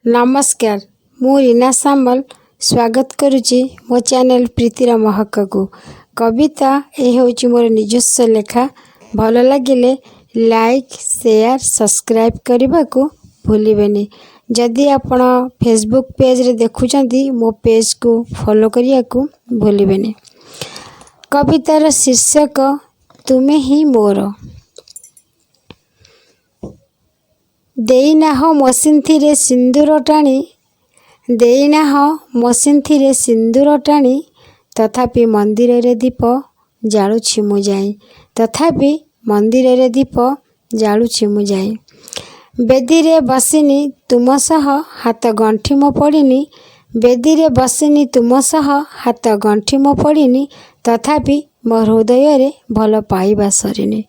ନମସ୍କାର, ମୁଁ ରୀନା ସାମଲ ସ୍ୱାଗତ କରୁଛି ମୋ ଚ୍ୟାନେଲ୍ ପ୍ରୀତିର ମହକକୁ। କବିତା ଏ ହେଉଛି ମୋର ନିଜସ୍ୱ ଲେଖା। ଭଲ ଲାଗିଲେ ଲାଇକ୍, ସେୟାର, ସବସ୍କ୍ରାଇବ୍ କରିବାକୁ ଭୁଲିବେନି। ଯଦି ଆପଣ ଫେସବୁକ୍ ପେଜ୍ରେ ଦେଖୁଛନ୍ତି, ମୋ ପେଜ୍କୁ ଫଲୋ କରିବାକୁ ଭୁଲିବେନି। କବିତାର ଶୀର୍ଷକ ତୁମେ ହିଁ ମୋର। ଦେଇନାହ ମୋ ସିନ୍ଥିରେ ସିନ୍ଦୁର ଟାଣି, ଦେଇନାହ ମୋ ସିନ୍ଥିରେ ସିନ୍ଦୁର ଟାଣି, ତଥାପି ମନ୍ଦିରରେ ଦୀପ ଜାଳୁଛି ମୁଁ ଯାଇ, ତଥାପି ମନ୍ଦିରରେ ଦୀପ ଜାଳୁଛି ମୁଁ ଯାଇ। ବେଦୀରେ ବସିନି ତୁମ ସହ ହାତ ଗଣ୍ଠି ମୋ ପଡ଼ିନି, ବେଦୀରେ ବସିନି ତୁମ ସହ ହାତ ଗଣ୍ଠି ମୋ ପଡ଼ିନି, ତଥାପି ମୋ ହୃଦୟରେ ଭଲ ପାଇବା ସରିନି,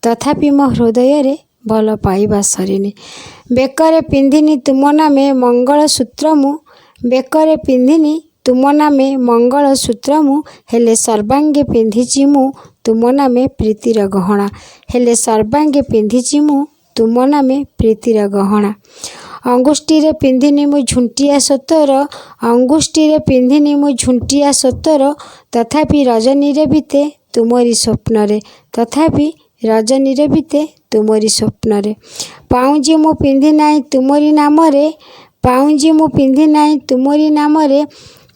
ତଥାପି ମୋ ହୃଦୟରେ ଭଲ ପାଇବା ସରିନି। ବେକରେ ପିନ୍ଧିନି ତୁମ ନାମେ ମଙ୍ଗଳସୂତ୍ର ମୁଁ, ବେକରେ ପିନ୍ଧିନି ତୁମ ନାମେ ମଙ୍ଗଳସୂତ୍ର ମୁଁ, ହେଲେ ସର୍ବାଙ୍ଗେ ପିନ୍ଧିଛି ମୁଁ ତୁମ ନାମେ ପ୍ରୀତିର ଗହଣା, ହେଲେ ସର୍ବାଙ୍ଗେ ପିନ୍ଧିଛି ମୁଁ ତୁମ ନାମେ ପ୍ରୀତିର ଗହଣା। ଅଙ୍ଗୁଷ୍ଠିରେ ପିନ୍ଧିନି ମୁଁ ଝୁଣ୍ଟିଆ ସତର, ଅଙ୍ଗୁଷ୍ଠିରେ ପିନ୍ଧିନି ମୁଁ ଝୁଣ୍ଟିଆ ସତର, ତଥାପି ରଜନୀରେ ବିତେ ତୁମରି ସ୍ୱପ୍ନରେ, ତଥାପି ରଜନୀରେ ବିତେ ତୁମରି ସ୍ୱପ୍ନରେ। ପାଉଁଜି ମୁଁ ପିନ୍ଧି ନାହିଁ ତୁମରି ନାମରେ, ପାଉଁଜି ମୁଁ ପିନ୍ଧି ନାହିଁ ତୁମରି ନାମରେ,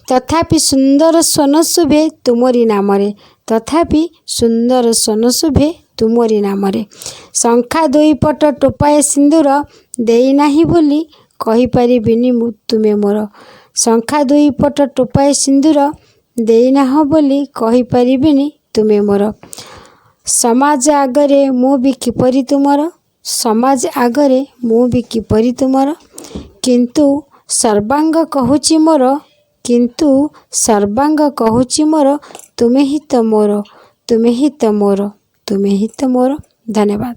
ତଥାପି ସୁନ୍ଦର ସ୍ୱନ ଶୁଭେ ତୁମରି ନାମରେ, ତଥାପି ସୁନ୍ଦର ସ୍ୱନ ଶୁଭେ ତୁମରି ନାମରେ। ଶଙ୍ଖା ଦୁଇ ପଟ ଟୋପାଏ ସିନ୍ଦୁର ଦେଇନାହିଁ ବୋଲି କହିପାରିବିନି ମୁଁ ତୁମେ ମୋର, ଶଙ୍ଖା ଦୁଇ ପଟ ଟୋପାଏ ସିନ୍ଦୁର ଦେଇନାହ ବୋଲି କହିପାରିବିନି ତୁମେ ମୋର। ସମାଜ ଆଗରେ ମୁଁ ବି କିପରି ତୁମର, ସମାଜ ଆଗରେ ମୁଁ ବି କିପରି ତୁମର, କିନ୍ତୁ ସର୍ବାଙ୍ଗ କହୁଛି ମୋର, କିନ୍ତୁ ସର୍ବାଙ୍ଗ କହୁଛି ମୋର, ତୁମେ ହିଁ ତ ମୋର, ତୁମେ ହିଁ ତ ମୋର, ତୁମେ ହିଁ ତ ମୋର। ଧନ୍ୟବାଦ।